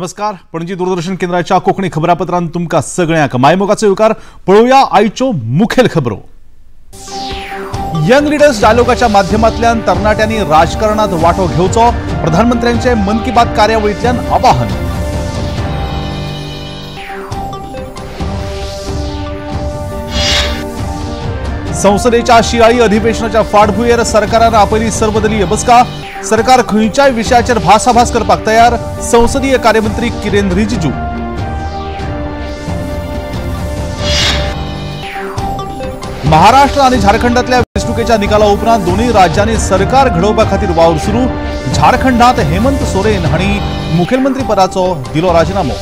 नमस्कार, पणजी दूरदर्शन केंद्राच्या कोंकणी खबरापत्रांत तुमकां सगळ्यांक मायमोगाचो येवकार। पळोवया आयच्यो मुखेल खबरो। यंग लिडर्स डायलॉगाच्या माध्यमांतल्यान तरणाट्यांनी राजकारणात वांटो घेवचो, प्रधानमंत्र्यांचे मन की बात कार्यावळींतल्यान आवाहन। संसदेच्या शियाळी अधिवेशनाच्या फाटभुंयेर सरकारान आपयली सर्वदलीय बसका। सरकार खंयच्याय विशयाचेर भासाभास करपाक तयार, संसदीय कार्यमंत्री किरेन रिजिजू। महाराष्ट्र आनी झारखंडातल्या वेंचणुकेच्या निकाला उपरांत दोनूय राज्यांनी सरकार घडोवपा खातीर वावर सुरू। झारखंडात हेमंत सोरेन हांणी मुखेलमंत्री पदाचो दिलो राजिनामो।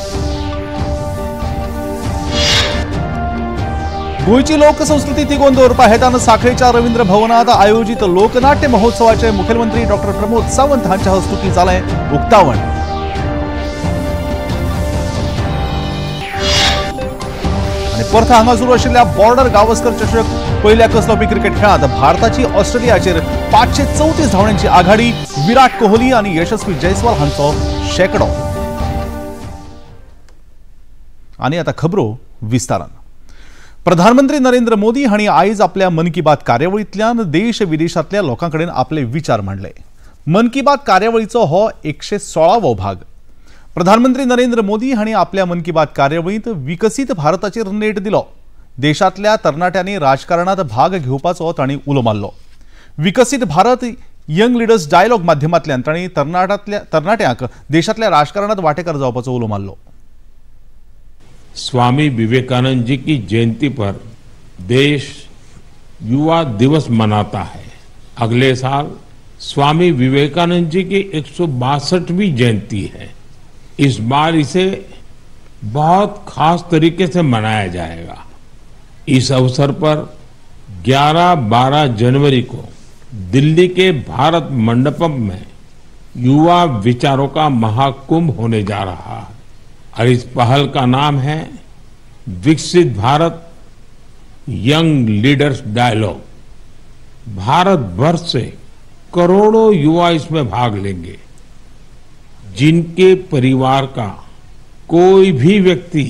गोंयची लोकसंस्कृती तिगोवन दवरपा हेतान साखळेच्या रवींद्र भवनात आयोजित लोकनाट्य महोत्सवाचे मुखेलमंत्री डॉक्टर प्रमोद सावंत हांच्या हस्तुकीं जालें उक्तावण। आनी पर्थ हांगा सुरू आशिल्ल्या बॉर्डर गावस्कर चषक पयल्या कसलोपी क्रिकेट खेळांत भारताची ऑस्ट्रेलियाचेर 534 धांवड्यांची आघाडी। विराट कोहली आनी यशस्वी जयस्वाल हांचो शेंकडो। आनी आतां खबरो विस्तारान। प्रधानमंत्री नरेंद्र मोदी हांणी आयज आपल्या मन की बात कार्यावळींतल्यान देश विदेशांतल्या लोकां कडेन आपले विचार मांडले। मन की बात कार्यावळीचो हो 116वो भाग। प्रधानमंत्री नरेंद्र मोदी हांणी आपल्या मन की बात कार्यावळींत विकसीत भारताचेर नेट दिलो। देशांतल्या तरणाट्यांनी राजकारणांत भाग घेवपाचो तांणी उलो मारलो। विकसीत भारत यंग लिडर्स डायलॉग माध्यमांतल्यान तांणी तरणाट्यांक देशांतल्या राजकारणांत वांटेकार जावपाचो उलो मारलो। स्वामी विवेकानंद जी की जयंती पर देश युवा दिवस मनाता है। अगले साल स्वामी विवेकानंद जी की 162वीं जयंती है। इस बार इसे बहुत खास तरीके से मनाया जाएगा। इस अवसर पर 11-12 जनवरी को दिल्ली के भारत मंडपम में युवा विचारों का महाकुंभ होने जा रहा है और इस पहल का नाम है Viksit Bharat young leaders dialogue. Bharat भर से करोड़ों युवा इसमें भाग लेंगे, जिनके परिवार का कोई भी व्यक्ति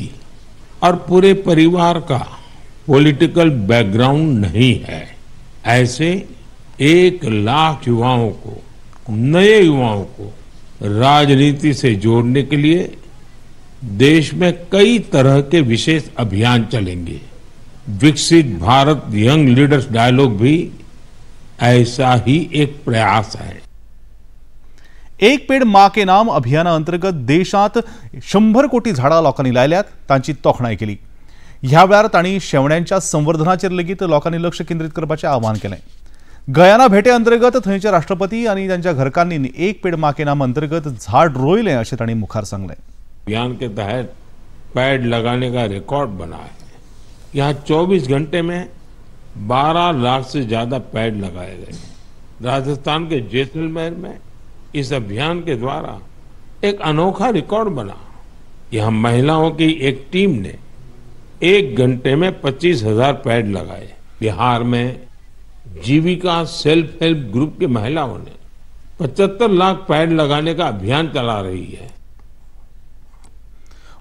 और पूरे परिवार का पॉलिटिकल बैकग्राउंड नहीं है। ऐसे 1 लाख युवाओं को, नए युवाओं को राजनीति से जोड़ने के लिए देश में कई तरह के विशेष अभियान चलेंगे। विकसित भारत यंग लीडर्स डायलॉग भी ऐसा ही एक प्रयास है। एक पेड मां के नाम अभियाना अंतर्गत देशांत 100 कोटी झाडां लोकांनी लायल्यात, तांची तोखणाय केली। ह्या वेळार तांणी शेवण्यांच्या संवर्धनाचेर लेगीत लोकांनी लक्ष केंद्रीत करपाचें आवाहन केलें। गयाना भेटे अंतर्गत थंयचे राष्ट्रपती आनी तांच्या घरकान्नीन एक पेड मां के नाम अंतर्गत झाड रोयलें अशें तांणी मुखार सांगलें। अभियान के तहत पेड़ लगाने का रिकॉर्ड बना है। यहाँ 24 घंटे में 12 लाख से ज्यादा पेड़ लगाए गए। राजस्थान के जैसलमेर में इस अभियान के द्वारा एक अनोखा रिकॉर्ड बना। यहाँ महिलाओं की एक टीम ने 1 घंटे में 25,000 पेड़ लगाए। बिहार में जीविका सेल्फ हेल्प ग्रुप की महिलाओं ने 75 लाख पेड़ लगाने का अभियान चला रही है।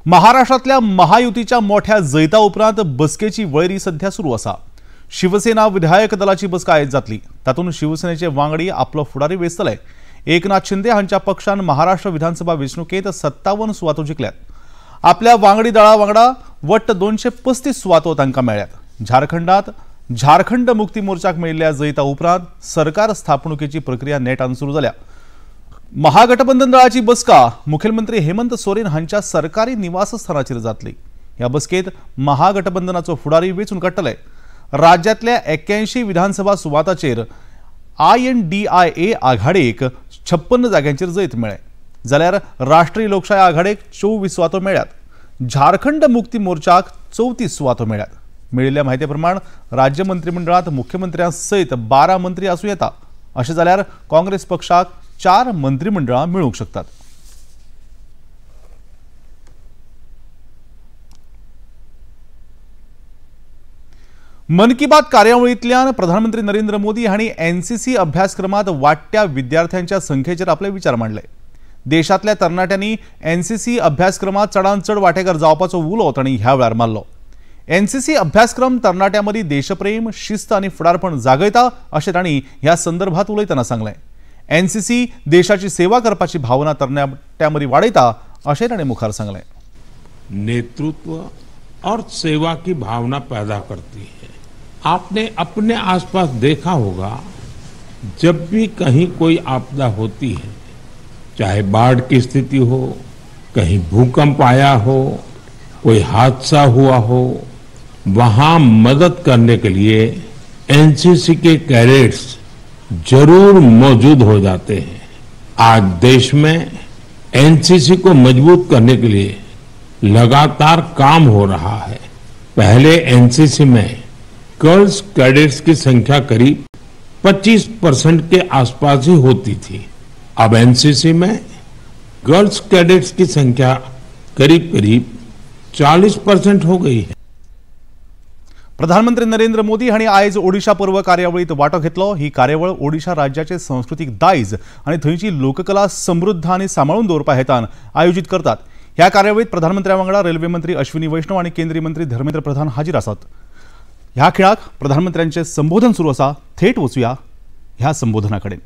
महाराष्ट्रातल्या महायुतीच्या मोठ्या जैता उपरांत बसकेची वळेरी सध्या सुरू आसा। शिवसेना विधायक दलाची बसका आयज जातली। तातूंत शिवसेनेचे वांगडी आपलो फुडारी वेंचतले। एकनाथ शिंदे हांच्या पक्षान महाराष्ट्र विधानसभा वेंचणुकेंत 57 सुवातो जिखल्यात। आपल्या वांगडी दळा वांगडा वट्ट 235 सुवातो तांकां मेळ्ळ्यात। झारखंडात झारखंड मुक्ती मोर्चाक मेळिल्ल्या जैता उपरांत सरकार स्थापणुकेची प्रक्रिया नेटान सुरू जाल्या। महागठबंधन दळाची बसका मुखेलमंत्री हेमंत सोरेन हांच्या सरकारी निवासस्थानाचेर जातली। ह्या बसकेत महागठबंधनाचो फुडारी वेंचून काडटले। राज्यांतल्या 81 विधानसभा सुवाताचेर INDIA आघाडेक 56 जाग्यांचेर जैत मेळ्ळें, जाल्यार राष्ट्रीय लोकशाय आघाडेक 24 सुवातो मेळ्ळ्यात। झारखंड मुक्ती मोर्चाक 34 सुवातो मेळ्ळ्यात। मेळिल्ल्या म्हायती प्रमाण राज्य मंत्रिमंडळांत मुख्यमंत्र्यां सयत 12 मंत्री आसूं येता। अशें जाल्यार काँग्रेस पक्षाक 4 मंत्रिमंडळां मेळूंक शकतात। मन की बात कार्यावळींतल्यान प्रधानमंत्री नरेंद्र मोदी हांणी एनसीसी अभ्यासक्रमांत वाडट्या विद्यार्थ्यांच्या संख्येचेर आपले विचार मांडले। देशांतल्या तरणाट्यांनी एनसीसी अभ्यासक्रमात चडांत चड वांटेकार जावपाचो उलो तांणी ह्या वेळार मारलो। एनसीसी अभ्यासक्रम तरणाट्यां मदीं देशप्रेम, शिस्त आनी फुडारपण जागयता अशें तांणी ह्या संदर्भात उलयतना सांगलें। एनसीसी देशाची सेवा करपाची भावना तरणाट्यां मदीं वाडयता अशें तांणी मुखार सांगलें। नेतृत्व और सेवा की भावना पैदा करती है। आपने अपने आसपास देखा होगा, जब भी कहीं कोई आपदा होती है, चाहे बाढ़ की स्थिति हो, कहीं भूकंप आया हो, कोई हादसा हुआ हो, वहां मदद करने के लिए एनसीसी के कैडेट्स जरूर मौजूद हो जाते हैं। आज देश में एनसीसी को मजबूत करने के लिए लगातार काम हो रहा है। पहले एनसीसी में गर्ल्स कैडेट्स की संख्या करीब 25% के आसपास ही होती थी। अब एनसीसी में गर्ल्स कैडेट्स की संख्या करीब करीब 40% हो गई है। प्रधानमंत्री नरेंद्र मोदी हांणी आयज ओडिशा पर्व कार्यावळीत वांटो घेतलो। ही कार्यावळ ओडिशा राज्याचे संस्कृतीक दायज आनी थंयची लोककला समृद्ध आनी सांबाळून दवरपा हेतान आयोजीत करतात। ह्या कार्यावळीत प्रधानमंत्र्या वांगडा रेल्वे मंत्री अश्विनी वैष्णव आनी केंद्रीय मंत्री धर्मेंद्र प्रधान हाजीर आसात। ह्या खिणाक प्रधानमंत्र्यांचे संबोधन सुरू आसा। थेट वचुया ह्या संबोधना कडेन।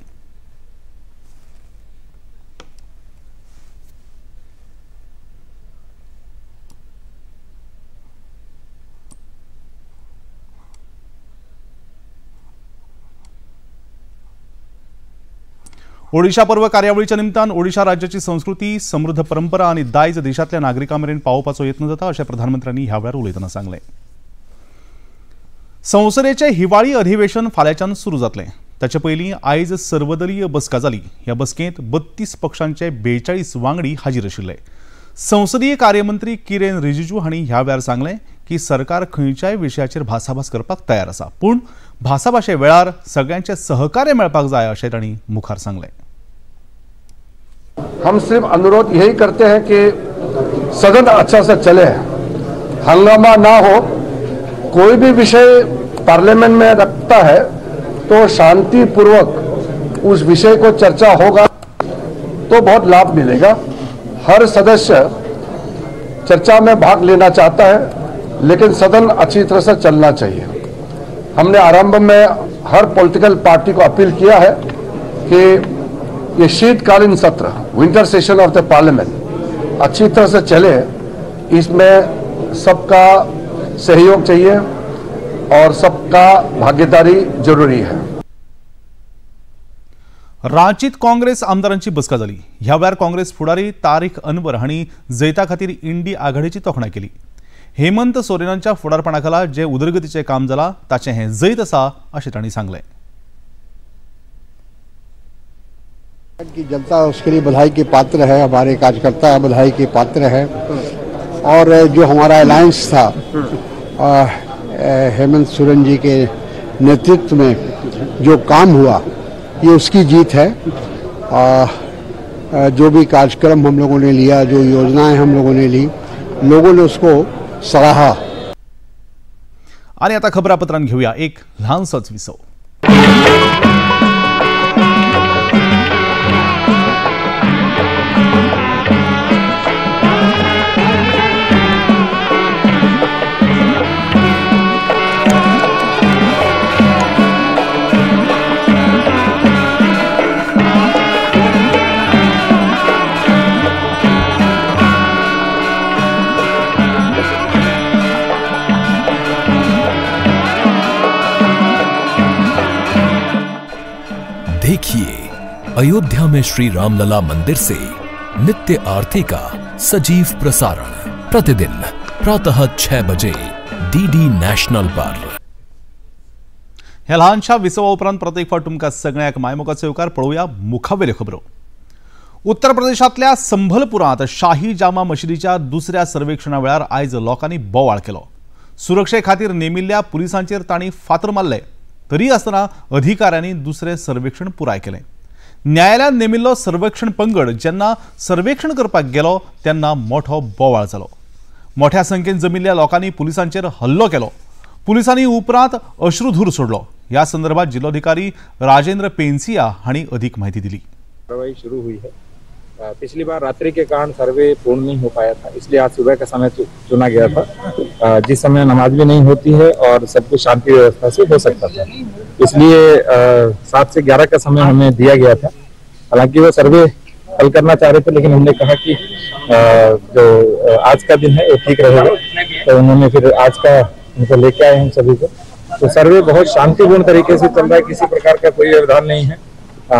ओडिशा पर्व कार्यावळीच्या निमतान ओडिशा राज्याची संस्कृती, समृद्ध परंपरा आनी दायज देशांतल्या नागरिकां मेरेन पावोवपाचो यत्न जाता अशें प्रधानमंत्र्यांनी ह्या वेळार उलयतना सांगलें। संसदेचें हिवाळी अधिवेशन फाल्यांच्यान सुरू जातलें। ताचे पयलीं आयज सर्वदलीय बसका जाली। ह्या बसकेंत 32 पक्षांचे 42 वांगडी हाजीर आशिल्ले। संसदीय कार्यमंत्री किरेन रिजिजू हांणी ह्या वेळार सांगलें की सरकार खंयच्याय विशयाचेर भासाभास करपाक तयार आसा, पूण भासाभाशे वेळार सगळ्यांचें सहकार्य मेळपाक जाय अशें तांणी मुखार सांगलें। हम सिर्फ अनुरोध यही करते हैं कि सदन अच्छा से चले, हंगामा ना हो। कोई भी विषय पार्लियामेंट में रखता है तो शांतिपूर्वक उस विषय को चर्चा होगा तो बहुत लाभ मिलेगा। हर सदस्य चर्चा में भाग लेना चाहता है, लेकिन सदन अच्छी तरह से चलना चाहिए। हमने आरंभ में हर पॉलिटिकल पार्टी को अपील किया है कि ये शीतकालीन सत्र, winter session of the parliament, अच्छी तरह से चले, इसमें सबका सहयोग चाहिए और सबका भागीदारी जरूरी है। रांचीत काँग्रेस आमदारांची बसका जाली। ह्या वेळार काँग्रेस फुडारी तारीख अनवर हांणी जैता खातीर इंडी आघाडीची तोखणाय केली। हेमंत सोरेनांच्या फुडारपणाखाला जे उदरगतीचें काम जालां ताचें हें जैत आसा अशें तांणी सांगलें। की जनता उसके लिए बधाई के पात्र है, हमारे कार्यकर्ता बधाई के पात्र है। और जो हमारा अलायंस था हेमंत सोरेन जी के नेतृत्व में जो काम हुआ, ये उसकी जीत है। जो भी कार्यक्रम हम लोगों ने लिया, जो योजनाएं हम लोगों ने ली, लोगों ने उसको सराहा। आणि आता खबरापत्रांत घेऊया एक ल्हानसोच विसव। देखिए अयोध्या में श्री रामलला मंदिर से नित्य आरती का सजीव प्रसारण प्रतिदिन प्रातः 6 बजे डीडी नॅशनल पर। ह्या ल्हानशा विसवा उपरांत प्रत्येक फावट तुमकां सगळ्यांक मायमोगाचो येवकार। पळोवया मुखावेल्यो खबरो। उत्तर प्रदेशांतल्या संभलपुरांत शाही जामा मशिदीच्या दुसऱ्या सर्वेक्षणा वेळार आयज लोकांनी बोवाळ केलो। सुरक्षे खातीर नेमिल्ल्या पुलिसांचेर तांणी फातर मारले, तरी आसतना अधिकाऱ्यांनी दुसरें सर्वेक्षण पुराय केलें। न्यायालयान नेमिल्लो सर्वेक्षण पंगड जेन्ना सर्वेक्षण करपाक गेलो तेन्ना मोठो बोवाळ जालो। मोठ्या संख्येन जमिल्ल्या लोकांनी पुलिसांचेर हल्लो केलो। पुलिसांनी उपरांत अश्रुधूर सोडलो। ह्या संदर्भात जिल्लोधिकारी राजेंद्र पेन्सिया हांणी अधिक माहिती दिली। कार्रवाई शुरू हुई है पिछली बार रात्रि के कारण सर्वे पूर्ण नहीं हो पाया था, इसलिए आज सुबह का समय चुना गया था, जिस समय नमाज भी नहीं होती है और सब कुछ शांति व्यवस्था से हो सकता था, इसलिए 7 से 11 का समय हमें दिया गया था। हालांकि वो सर्वे कल करना चाह रहे थे, लेकिन हमने कहा कि जो आज का दिन है वो ठीक रहेगा, तो उन्होंने फिर आज का उनको लेके आए हम सभी को। तो सर्वे बहुत शांतिपूर्ण तरीके से चल रहा है, किसी प्रकार का कोई व्यवधान नहीं है।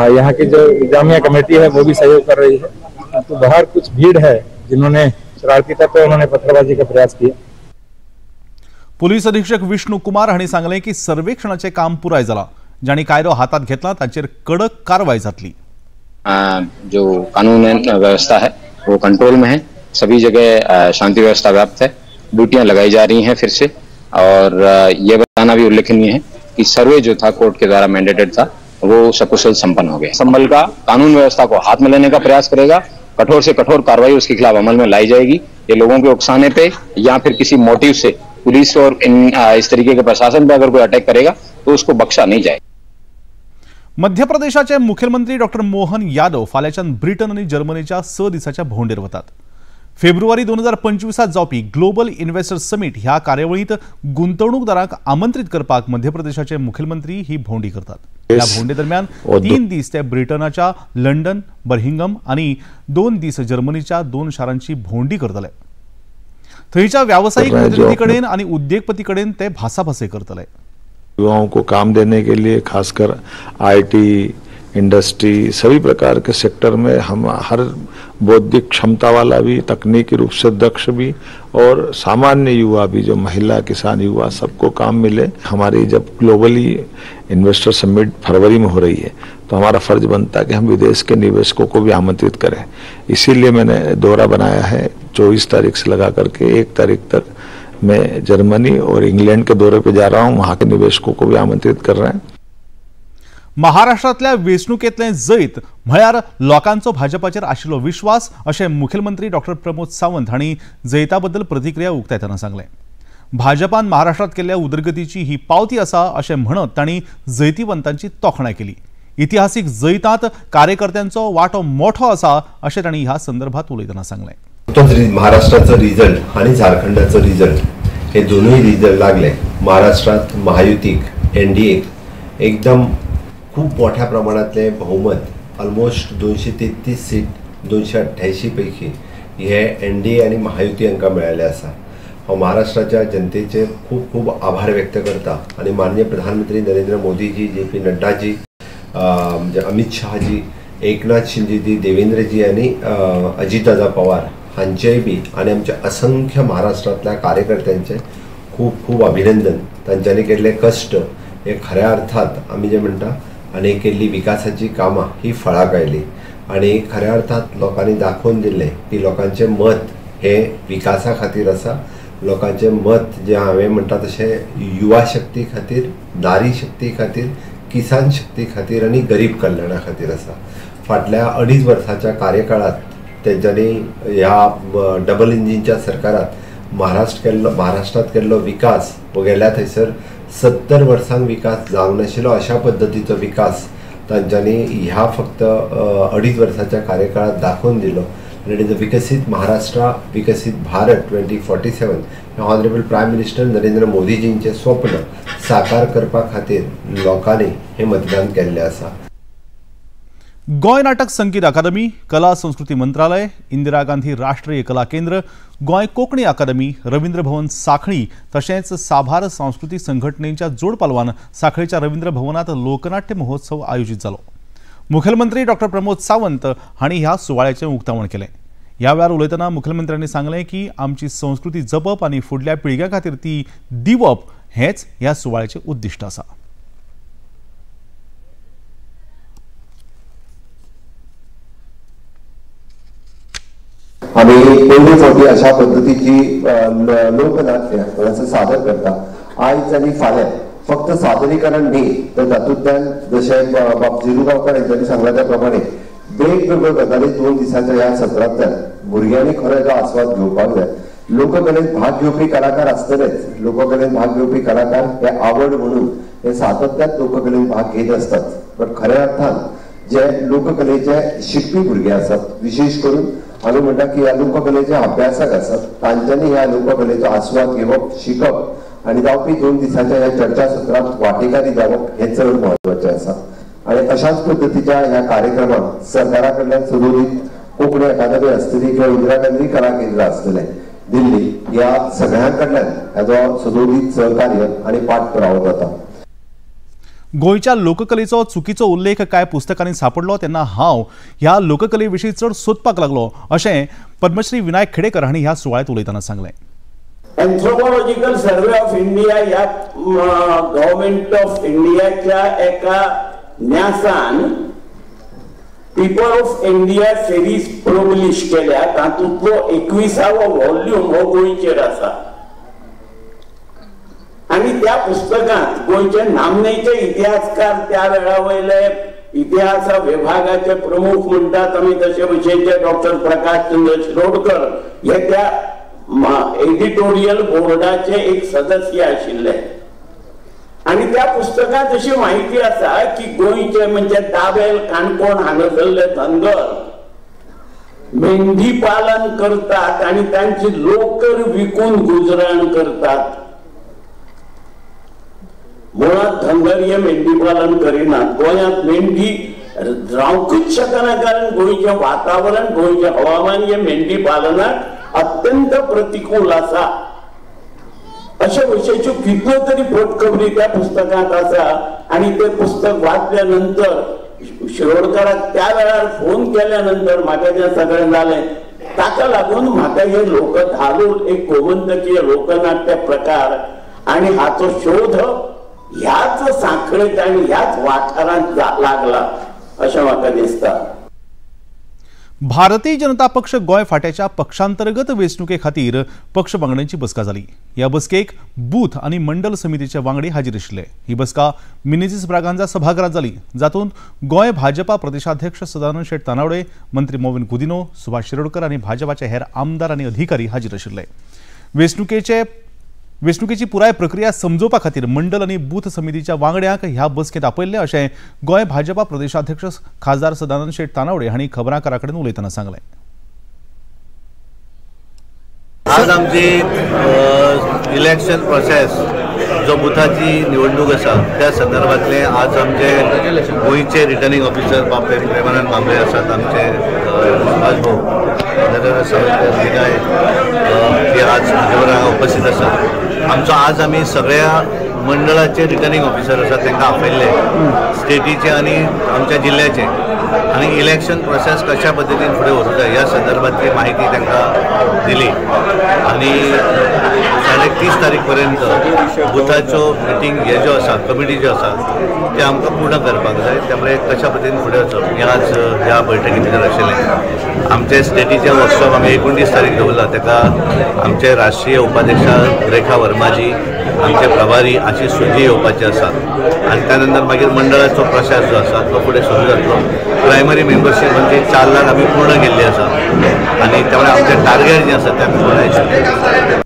यहाँ की जो जामिया कमेटी है वो भी सहयोग कर रही है। तो बाहर कुछ भीड़ है जिन्होंने शरारती तत्व उन्होंने पत्थरबाजी का प्रयास किया। पुलीस अधीक्षक विष्णु कुमार हांणी सांगलें की सर्वेक्षणाचें काम पुराय जालां, जांणी कायदो हातांत घेतला तांचेर कडक कारवाय जातली। जो कानून व्यवस्था है वो कंट्रोल में है, सभी जगह शांति व्यवस्था व्याप्त है, ड्यूटियां लगाई जा रही हैं फिर से। और ये बताना भी उल्लेखनीय है कि सर्वे जो था कोर्ट के द्वारा मैंडेटेड था वो सकुशल संपन्न हो गया। संभल का कानून व्यवस्था को हाथ में लेने का प्रयास करेगा, कठोर से कठोर कार्रवाई उसके खिलाफ अमल में लाई जाएगी। ये लोगों के उकसाने पे या फिर किसी मोटिव से पुलिस और इस तरीके के प्रशासन पे अगर कोई अटैक करेगा तो उसको बख्शा नहीं जाएगा। मध्य प्रदेशाचे मुख्यमंत्री डॉक्टर मोहन यादव फाल्याच्यान ब्रिटन आनी जर्मनीच्या 6 दिसाच्या भोंवडेर वतात। फेब्रुवारी 2025 जावपी ग्लोबल इन्व्हेस्टर समीट ह्या कार्यावळींत गुंतवणूकदारांक आमंत्रित करपाक मध्य प्रदेशाचे मुख्यमंत्री ही भोंवडी करतात। ह्या भोंवडे दरम्यान 3 दीस ते ब्रिटनाच्या लंडन, बर्मिंगहम आनी 2 दीस जर्मनीच्या 2 शारांची भोंवडी करतले। थंयच्या व्यावसायिक प्रतिनिधी कडेन आनी उद्देगपती कडेन ते भासाभासे करतले। युवाओं को काम देने के लिए खासकर IT industry सभी प्रकार के सेक्टर में हम हर बौद्धिक क्षमता वाला भी, तकनीकी रूप से दक्ष भी और सामान्य युवा भी, जो महिला किसान युवा सबको काम मिले। हमारी जब ग्लोबली इन्वेस्टर समिट फरवरी में हो रही है तो हमारा फर्ज बनता है कि हम विदेश के निवेशकों को भी आमंत्रित करें। इसीलिए मैंने दौरा बनाया है, 24 तारीख से लगा करके 1 तारीख तक मैं जर्मनी और इंग्लैंड के दौरे पे जा रहा हूँ, वहाँ के निवेशकों को भी आमंत्रित कर रहे हैं। महाराष्ट्रांतल्या वेंचणुकेंतलें जैत म्हळ्यार लोकांचो भाजपाचेर आशिल्लो विश्वास अशें मुखेलमंत्री डॉक्टर प्रमोद सावंत हांणी जैता बद्दल प्रतिक्रिया उक्तायतना सांगलें। भाजपान महाराष्ट्रांत केल्ल्या उदरगतीची ही पावती आसा अशें म्हणत तांणी जैतिवंतांची तोखणाय केली। इतिहासीक जैतांत कार्यकर्त्यांचो वांटो मोठो आसा अशें तांणी ह्या संदर्भात उलयतना सांगलें। महाराष्ट्राचो रिजल्ट आनी झारखंडाचो रिजल्ट हे दोनूय रिजल्ट लागले। महाराष्ट्रात महायुतीक एनडीएक एकदम खूप मोठ्या प्रमाणातले बहुमत, ऑलमोस्ट 233 सीट 288 पैकी हे एनडीए आनी महायुती हांकां मेळिल्लें आसा। हांव महाराष्ट्राच्या जनतेचे खूब खूब आभार व्यक्त करता आनी माननीय प्रधानमंत्री नरेंद्र मोदीजी, जे पी नड्डाजी, अमित शहाजी, एकनाथ शिंदेजी, देवेंद्रजी आनी अजितदादा पवार हांचेय बी आनी आमच्या असंख्य महाराष्ट्रांतल्या कार्यकर्त्यांचे खूब खूब अभिनंदन। तांच्यांनी केल्ले कश्ट हे खऱ्या अर्थात आमी जे म्हणटा आनी केल्ली विकासाची कामां ही फळाक आयली आनी खऱ्या अर्थात लोकांनी दाखोवन दिलें की लोकांचें मत हे विकासा खातीर आसा। लोकांचें मत जें हांवें म्हणटा तशें युवा शक्ती खातीर, नारी शक्ती खातीर, किसान शक्ती खातीर आनी गरीब कल्याणा खातीर आसा। फाटल्या 2.5 वर्साच्या कार्यकाळात तेंच्यांनी ह्या डबल इंजिनच्या सरकारात महाराष्ट्रात केल्लो विकास हो गेल्या थंयसर 70 वर्सांक विकास जावंक नाशिल्लो अशा पद्दतीचो विकास तांच्यांनी ह्या फक्त 2.5 वर्साच्या कार्यकाळात दाखोवन दिलो। आनी it विकसीत महाराष्ट्र विकसीत भारत 2047 हें ऑनरेबल प्रायम मिनिस्टर नरेंद्र मोदीजींचें स्वप्न साकार करपा खातीर लोकांनी हें मतदान केल्लें आसा। गोंय नाटक संगीत अकादमी, कला संस्कृती मंत्रालय, इंदिरा गांधी राष्ट्रीय कला केंद्र, गोंय कोंकणी अकादमी, रवींद्र भवन सांखळी तशेंच साभार सांस्कृतीक संघटनेच्या जोडपालवान सांखळेच्या रवींद्र भवनात लोकनाट्य महोत्सव आयोजित जालो। मुखेलमंत्री डॉक्टर प्रमोद सावंत हांणी ह्या सुवाळ्याचें उक्तावण केलें। ह्या वेळार उलयतना मुखेलमंत्र्यांनी सांगलें की आमची संस्कृती जपप आनी फुडल्या पिळग्यां खातीर ती दिवप हेंच ह्या सुवाळ्याचें उद्दिश्ट आसा। आमी पयले फावटी अशा पद्दतीची लोकनाट्य हांगासर सादर करता। आयज आनी फाल्यां फक्त सादरीकरण न्ही तर तातूंतल्यान जशें बाब झिरू गांवकार हेंच्यांनी सांगलां त्या प्रमाणे वेगवेगळ्यो गजाली 2 दिसांच्या ह्या सत्रांतल्यान भुरग्यांनी खरो हेजो आस्वाद घेवपाक जाय। लोककलेंत भाग घेवपी कलाकार आसतलेच, लोककलेंत भाग घेवपी कलाकार हे आवड म्हणून हे सातत्यात लोककलेंत भाग घेत असतात, पण खऱ्या अर्थान जे लोककलेचे शिकपी भुरगे आसात, विशेष करून आमी म्हणटा की ह्या लोककलेचे अभ्यासक आसात, तांच्यांनी ह्या लोककलेचो आस्वाद घेवप, शिकप आनी जावपी 2 दिसांच्या ह्या चर्चासत्रांत वांटेकारी जावप हें चड म्हत्वाचें आसा. आनी अशाच पद्दतीच्या ह्या कार्यक्रमाक सरकारा कडल्यान सदोदीत कोंकणी अकादमी आसतली किंवा इंदिरा गांधी कला केंद्र आसतलें दिल्ली, ह्या सगळ्यां कडल्यान हाजो सदोदीत सहकार्य आनी पाठपुरावो जाता. गोंयच्या लोककलेचो चुकीचो उल्लेख कांय पुस्तकांनी सापडलो तेन्ना हांव ह्या लोककले विशीं चड सोदपाक लागलो अशें पद्मश्री विनायक खेडेकर हांणी ह्या सुवाळ्यांत उलयतना सांगलें. एन्थ्रोपॉलॉजिकल सर्वे ऑफ इंडिया ह्या गव्हर्मेंट ऑफ इंडियाच्या एका न्यासान people of India series publish केल्या, तातूंतलो 21वो व्हॉल्यूम हो गोंयचेर आसा आनी त्या पुस्तकांत गोंयचे नामनेचे इतिहासकार त्या वेळा वयले इतिहास विभागाचे प्रमुख म्हणटात आमी तशे भशेनचे डॉक्टर प्रकाश चंद्र शिरोडकर हे त्या एडिटोरियल बोर्डाचे एक सदस्य आशिल्ले आनी त्या पुस्तकांत अशी माहिती आसा की गोंयचे म्हणजे दाबेल काणकोण हांगासरले धनगर मेंढी पालन करतात आनी तांची लोकर विकून गुजराण करतात. मुळात धनगर हे मेंढी पालन करिनात. गोंयांत मेंढी रावंकूच शकना, कारण गोंयचें वातावरण, गोंयचें हवामान हे मेंढी पालनाक अत्यंत प्रतिकूल आसा. अशे भशेच्यो कितल्यो तरी पोटखबरी त्या पुस्तकांत आसा आनी ते पुस्तक वाचल्या नंतर शिरोडकराक त्या वेळार फोन केल्या नंतर म्हाका जें सगळें जालें ताका लागून म्हाका हे लोक धालून एक गोमंतकीय लोकनाट्य प्रकार आनी हाचो शोध ह्याच सांखळेत आनी ह्याच वाठारांत लागला अशें म्हाका दिसता. भारतीय जनता पक्ष गोंय फाट्याच्या पक्षांतर्गत वेंचणुके खातीर पक्ष वांगड्यांची बसका जाली. ह्या बसकेक बूथ आनी मंडल समितीचे वांगडी हाजीर आशिल्ले. ही बसका मिनेझीस ब्रागांझा सभाघरांत जाली, जातूंत गोंय भाजपा प्रदेशाध्यक्ष सदानंद शेट तानावडे, मंत्री मोविन गुदिनो, सुभाष शिरोडकर आनी भाजपाचे हेर आमदार आनी अधिकारी हाजीर आशिल्ले. वेंचणुकेची पुराय प्रक्रिया समजोवपा खातीर मंडल आनी बूथ समितीच्या वांगड्यांक ह्या बसकेंत आपयल्ले अशें गोंय भाजपा प्रदेशाध्यक्ष खासदार सदानंद शेट तानावडे हांणी खबरांकारां कडेन उलयतना सांगलें. आज आमची इलेक्शन प्रोसेस जो बुथाची निवडणूक आसा त्या संदर्भातले आज आमचे गोंयचे रिटर्निंग ऑफिसर बाब प्रेमानंद भांबरे आसात, आमचे सुभाष भाऊ हे आज म्हजे बरोबर हांगा उपस्थित आसात. आमचो आज आमी सगळ्या मंडळाचे रिटर्निंग ऑफिसर आसात तांकां आपयल्ले, स्टेटीचे आनी आमच्या जिल्ल्याचे, आनी इलेक्शन प्रोसेस कशा पद्दतीन फुडें व्हरूंक जाय ह्या संदर्भातली माहिती तांकां दिली आनी 30.5 तारीख पर्यंत बुथाच्यो मिटींग हे ज्यो आसा, कमिटी ज्यो आसा ते आमकां पूर्ण करपाक जाय. त्यामुळे कशा पद्दतीन फुडें वचप हें आज ह्या बैठकी भितर आशिल्लें. आमचे स्टेटीचे वर्कशॉप आमी 29 तारीख दवरला, ताका आमचे राष्ट्रीय उपाध्यक्षा रेखा वर्माजी, आमचे प्रभारी आशिष सुजी येवपाचे आसा आनी त्या नंतर मागीर मंडळाचो प्रशास जो आसा तो फुडें सुरू जातलो. प्रायमरी मेंबरशीप म्हणजे 4 लाख आमी पूर्ण केल्ली आसा आनी त्यामुळे आमचें टार्गेट जें आसा तें आमी पूर्ण केलें.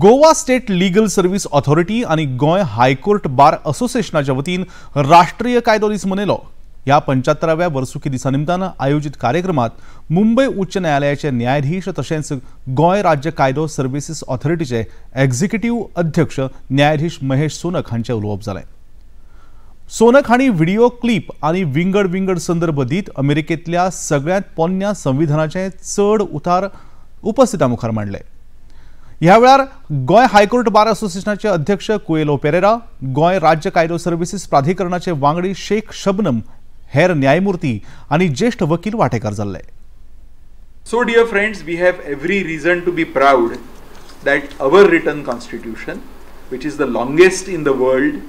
Goa state legal service authority आनी गोंय हायकोर्ट बार असोसिएशनाच्या वतीन राष्ट्रीय कायदो दीस मनयलो. ह्या 75व्या वर्सुकी दिसा निमतान आयोजीत कार्यक्रमात मुंबय उच्च न्यायालयाचे न्यायाधीश तशेंच गोंय राज्य कायदो सर्व्हिसीस ऑथॉरिटीचे एक्झिक्युटिव्ह अध्यक्ष न्यायाधीश महेश सोनक हांचें उलोवप जालें. सोनक हांणी व्हिडिओ क्लिप आनी विंगड विंगड संदर्भ दीत अमेरिकेंतल्या सगळ्यांत पोन्न्या संविधानाचे चड उतार उपस्थितां मुखार मांडले. ह्या वेळार गोंय हायकोर्ट बार असोसिएशनाचे अध्यक्ष कुएलो पेरेरा, गोंय राज्य कायदो सर्व्हिसीस प्राधिकरणाचे वांगडी शेख शबनम, हेर न्यायमूर्ती आनी ज्येष्ठ वकील वांटेकार जाल्ले. So dear friends, we have every reason to be proud that our written constitution, which is the longest in the world,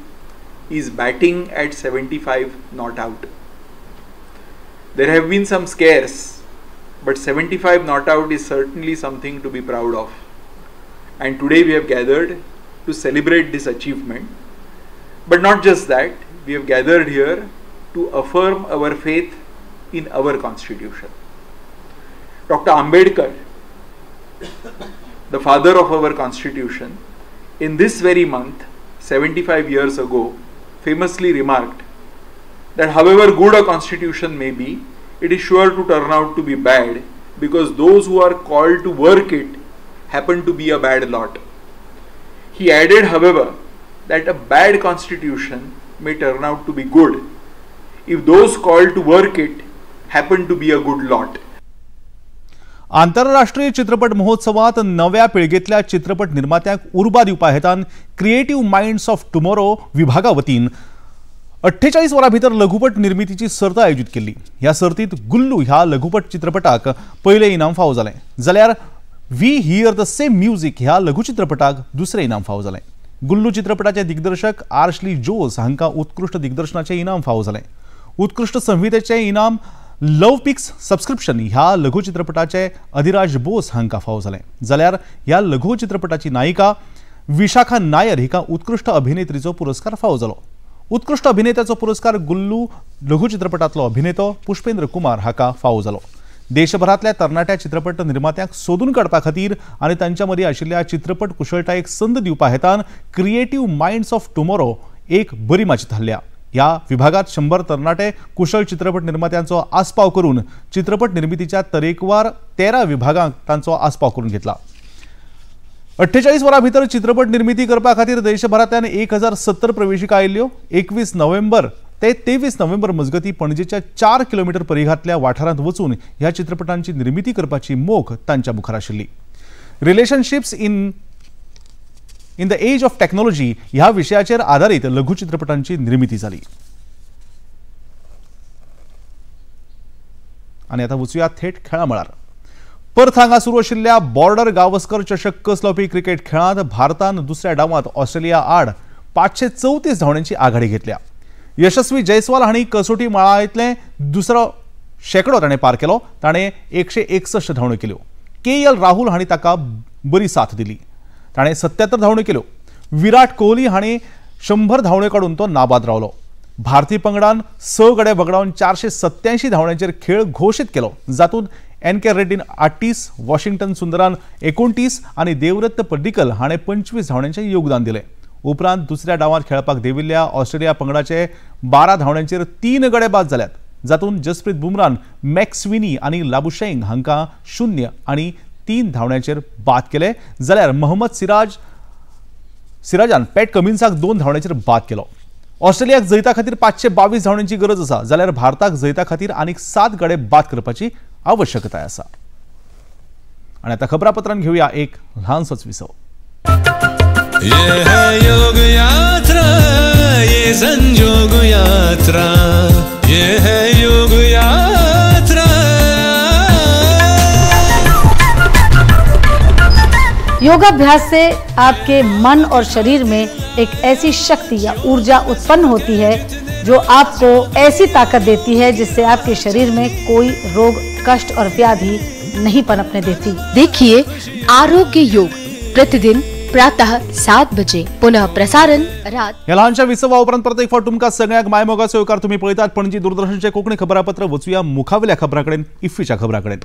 is batting at 75 not out. There have been some scares, but 75 not out is certainly something to be proud of. And today we have gathered to celebrate this achievement. But not just that, we have gathered here to affirm our faith in our constitution. Dr. Ambedkar, the father of our constitution, in this very month, 75 years ago, famously remarked that however good a constitution may be, it is sure to turn out to be bad because those who are called to work it happen to be a bad lot. He added, however, that a bad constitution may turn out to be good if those called to work it happen to be a good lot. आंतरराष्ट्रीय चित्रपट महोत्सवात नव्या पिळगेतल्या चित्रपट निर्मात्यांक उर्बा दिवपा हेतान creative minds of tomorrow विभागा वतीन 48 वरां भितर लघुपट निर्मितीची सर्त आयोजीत केल्ली. ह्या सर्तीत गुल्लू ह्या लघुपट चित्रपटाक पयलें इनाम फावो जालें, जाल्यार we hear the same music ह्या लघुचित्रपटाक दुसरें इनाम फावो जालें. गुल्लू चित्रपटाचे दिग्दर्शक आर्शली जोस हांकां उत्कृश्ट दिग्दर्शनाचें इनाम फावो जालें. उत्कृश्ट संहितेचें इनाम लव पिक्स सबस्क्रिप्शन ह्या लघुचित्रपटाचे अधिराज बोस हांकां फावो जालें, जाल्यार ह्या लघुचित्रपटाची नायिका विशाखा नायर हिका उत्कृश्ट अभिनेत्रीचो पुरस्कार फावो जालो. उत्कृश्ट अभिनेत्याचो पुरस्कार गुल्लू लघुचित्रपटांतलो अभिनेतो पुष्पेंद्र कुमार हाका फावो जालो. देशभरांतल्या तरणाट्या चित्रपट निर्मात्यांक सोदून काडपा खातीर आनी तांच्या मदीं आशिल्ल्या चित्रपट कुशळटायेक संद दिवपा हेतान क्रिएटिव्ह माइंड्स ऑफ टुमॉरो एक बरी माची थारल्या. ह्या विभागात 100 तरणाटे कुशल चित्रपट निर्मात्यांचो आस्पाव करून चित्रपट निर्मितीच्या तरेकवार 13 विभागांक तांचो आस्पाव करून घेतला. 48 वरां भितर चित्रपट निर्मिती करपा खातीर देशभरांतल्यान 1070 प्रवेशिका आयिल्ल्यो. 21 नोव्हेंबर ते 23 नोव्हेंबर मजगती पणजेच्या 4 किलोमीटर परिघांतल्या वाठारांत वचून ह्या चित्रपटांची निर्मिती करपाची मोख तांच्या मुखार आशिल्ली. Relationships in the age of technology ह्या विशयाचेर आधारित लघुचित्रपटांची निर्मिती जाली. आनी आतां वचूया थेट खेळामळार. पर्थ हांगा सुरू आशिल्ल्या बॉर्डर गावस्कर चषक कस लावपी क्रिकेट खेळांत भारतान दुसऱ्या डावांत ऑस्ट्रेलिया आड 534 धांवड्यांची आघाडी घेतल्या. यशस्वी जयस्वाल हांणी कसोटी मळांतलें दुसरो शेंकडो ताणें पार केलो. ताणें 161 धांवड्यो केल्यो. के.एल. राहुल हांणी ताका बरी साथ दिली. ताणें 77 धांवड्यो केल्यो. विराट कोहली हांणी 100 धांवड्यो काडून तो नाबाद रावलो. भारतीय पंगडान 6 गडे वगडावन 487 धांवड्यांचेर खेळ घोशीत केलो, जातूंत एन के रेड्डीन 38, वॉशिंग्टन सुंदरान 29 आनी देवदत्त पड्डिकल हाणें 25 धांवड्यांचें योगदान दिलें. उपरांत दुसऱ्या डावांत खेळपाक देविल्ल्या ऑस्ट्रेलिया पंगडाचे 12 धांवड्यांचेर 3 गडे बाद जाल्यात, जातूंत जसप्रीत बुमरान मॅक्सविनी आनी लाबुशेंग हांकां 0 आनी 3 धांवड्यांचेर बाद केले, जाल्यार मोहम्मद सिराजान पॅट कमिन्साक 2 धांवड्यांचेर बाद केलो. ऑस्ट्रेलियाक जैता खातीर 522 धांवड्यांची गरज आसा, जाल्यार भारताक जैता खातीर आनीक 7 गडे बाद करपाची आवश्यकताय आसा. आनी आतां खबरापत्रान घेवया एक ल्हानसोच विसव. ये है योग यात्रा, ये संजोग यात्रा, ये है योग यात्रा. योगाभ्यास से आपके मन और शरीर में एक ऐसी शक्ति या ऊर्जा उत्पन्न होती है जो आपको ऐसी ताकत देती है जिससे आपके शरीर में कोई रोग, कष्ट और व्याधि नहीं पनपने देती। देखिए आरोग्य योग प्रतिदिन प्रातः 7 बजे, पुनः प्रसारण रात. ह्या ल्हानशा विसवा उपरांत परत एक फावट तुमकां सगळ्यांक मायमोगाचो येवकार. तुमी पळयतात पणजी दूरदर्शनचें कोंकणी खबरापत्र. वचुया मुखावेल्या खबरां कडेन, इफ्फीच्या खबरां कडेन.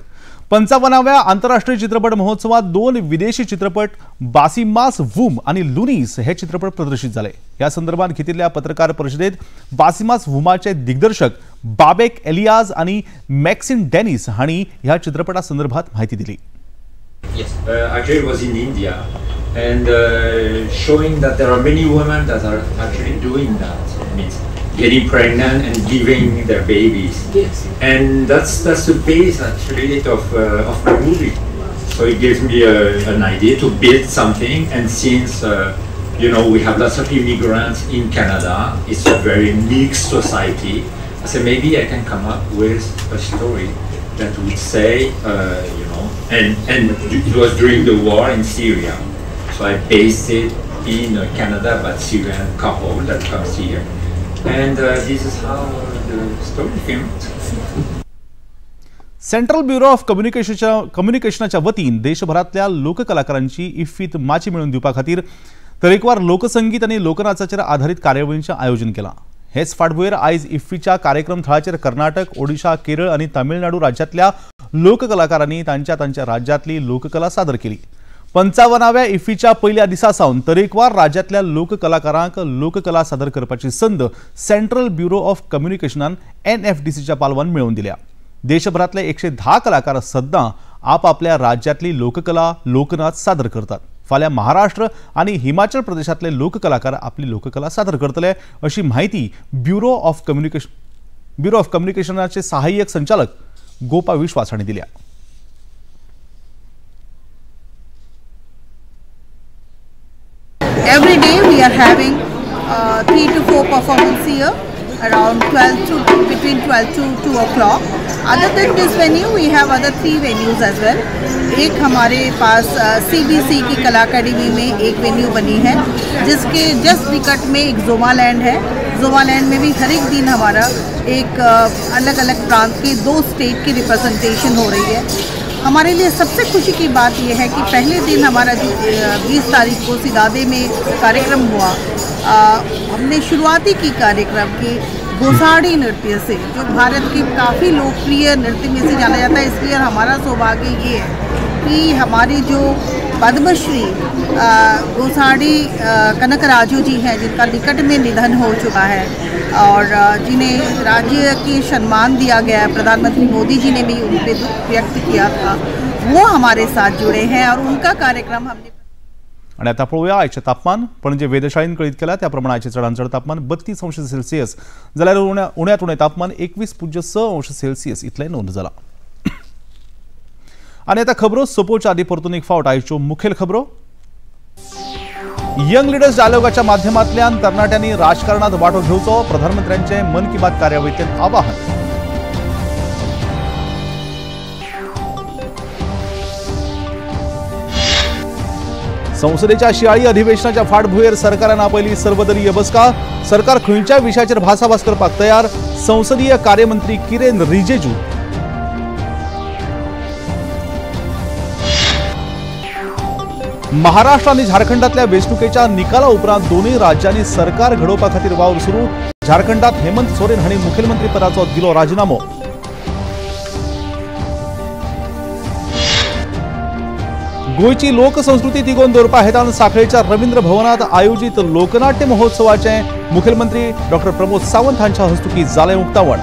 55व्या आंतरराष्ट्रीय चित्रपट महोत्सवात 2 विदेशी चित्रपट बासिमास वूम आनी लुनीस हे चित्रपट प्रदर्शित जाले. ह्या संदर्भात घेतिल्ल्या पत्रकार परिशदेत बासिमास वुमाचे दिग्दर्शक बाबेक एलियाज आनी मॅक्सिन डेनिस हांणी ह्या चित्रपटा संदर्भात म्हायती दिली. Yes, actually it was in India, and showing that there are many women that are actually doing that. It means getting pregnant and giving their babies. Yes. And that's the base actually of the movie. So it gives me an idea to build something. And since you know, we have lots of immigrants in Canada, it's a very mixed society. I said maybe I can come up with a story that would say, you know, and it was during the war in Syria. So I based it in Canada, but Syrian couple that comes here. And this is how the story came out. Central bureau of कम्युनिकेशनाच्या वतीन देशभरांतल्या लोककलाकारांची इफ्फीत माची मेळोवन दिवपा खातीर तरेकवार लोकसंगीत आनी लोकनाचाचेर आधारीत कार्यावळींचें आयोजन केलां. हेच फाटभुंयेर आयज इफ्फीच्या कार्यक्रम थळाचेर कर्नाटक, ओडिशा, केरळ आनी तामिळनाडू राज्यांतल्या लोककलाकारांनी तांच्या तांच्या राज्यांतली लोककला सादर केली. 55व्या इफ्फीच्या पयल्या दिसा सावन तरेकवार राज्यांतल्या लोककलाकारांक लोककला सादर करपाची संद सेंट्रल ब्युरो ऑफ कम्युनिकेशनान एनएफडीसीच्या पालवान मेळोवन दिल्या. देशभरांतले 110 कलाकार सद्दां आपापल्या राज्यांतली लोककला लोकनाच सादर करतात. फाल्यां महाराष्ट्र आनी हिमाचल प्रदेशांतले लोककलाकार आपली लोककला सादर करतले अशी म्हायती ब्युरो ऑफ कम्युनिकेशनाचे सहाय्यक संचालक गोपा विश्वास हांणी दिल्या. Every day we are having 3 to 4 performances here around 12 to between 12 to 2 o'clock. Other than this venue, we have other 3 venues as well. एक हमारे पास CBC की कला अकेडमी में एक वेन्यू बनी है, जिसके जस्ट निकट में एक जोमा लैंड है. जोमा लैंड में भी हर एक दिन हमारा एक अलग अलग प्रांत के 2 स्टेट की रिप्रेजेंटेशन हो रही है. हमारे लिए सबसे खुशी की बात यह है कि पहले दिन हमारा जो 20 तारीख को सिदादे में कार्यक्रम हुआ, हमने शुरुआती की कार्यक्रम की गोसाड़ी नृत्य से, जो भारत के काफ़ी लोकप्रिय नृत्य में से जाना जाता है. इसलिए हमारा सौभाग्य ये है कि हमारी जो पद्मश्री गोसाड़ी कनक राजू जी हैं, जिनका निकट में निधन हो चुका है और जिन्हें राज्य के सम्मान दिया गया है, प्रधानमंत्री मोदी जी ने भी उन पर दुख व्यक्त किया था, वो हमारे साथ जुड़े हैं और उनका कार्यक्रम हमने. आणि आता पळोवया आयचें तापमान. पणजे वेधशाळेन कळीत केला त्या प्रमाण आयचें चडांत चड तापमान 32 अंश सेल्सियस जाल्यार उण्यांत उणें तापमान 21.6 अंश सेल्सियस इतलें नोंद जालां. आनी आतां खबरो सोंपोवच्या आदीं परतून एक फावट आयच्यो मुखेल खबरो. यंग लिडर्स डायलॉगाच्या माध्यमांतल्यान तरणाट्यांनी राजकारणात वांटो घेवचो, प्रधानमंत्र्यांचें मन की बात कार्यावळींतल्यान आवाहन. संसदेच्या शियाळी अधिवेशनाच्या फाटभुंयेर सरकारान आपयली सर्वदलीय बसका. सरकार खंयच्या विशयाचेर भासाभास करपाक तयार, संसदीय कार्यमंत्री किरेन रिजिजू. महाराष्ट्र आनी झारखंडातल्या वेंचणुकेच्या निकाला उपरांत दोनूय राज्यांनी सरकार घडोवपा खातीर वावर सुरू. झारखंडात हेमंत सोरेन हांणी मुखेलमंत्री पदाचो दिलो राजिनामो. गोंयची लोकसंस्कृती तिगोवन दवरपा हेतान सांखळेच्या रवींद्र भवनात आयोजीत लोकनाट्य महोत्सवाचें मुखेलमंत्री डॉ प्रमोद सावंत हांच्या हस्तुकीं जालें उक्तावण.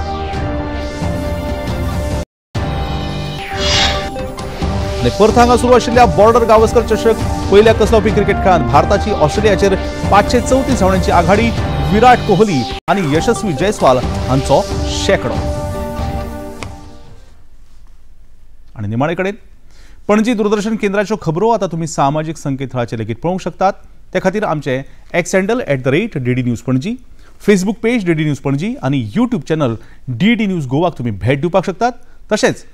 आनी परत हांगा सुरू आशिल्ल्या बॉर्डर गावस्कर चषक पयल्या कसोटी क्रिकेट खेळांत भारताची ऑस्ट्रेलियाचेर 534 धांवड्यांची आघाडी. विराट कोहली आनी यशस्वी जयस्वाल हांचो शेंकडो. आनी निमाणे कडेन पणजी दूरदर्शन केंद्राच्यो खबरो आतां तुमी सामाजीक संकेतथळाचेर लेगीत पळोवंक शकतात. ते खातीर आमचे X handle @DD News Panaji, Facebook page DD News Panaji आनी यूट्यूब चॅनल DD news गोवाक तुमी भेट दिवपाक शकतात. तशेंच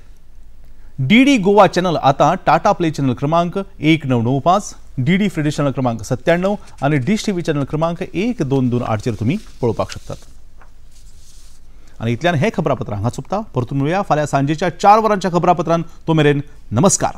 DD Goa channel आतां टाटा प्ले चॅनल क्रमांक 1995, DD free dish channel क्रमांक 97 आनी डिश टीव्ही चॅनल क्रमांक 1228 चेर तुमी पळोवपाक शकतात. आनी इतल्यान हें खबरापत्र हांगा सोंपता. परतून मेळुया फाल्यां सांजेच्या 4 वरांच्या खबरापत्रान. तो मेरेन नमस्कार.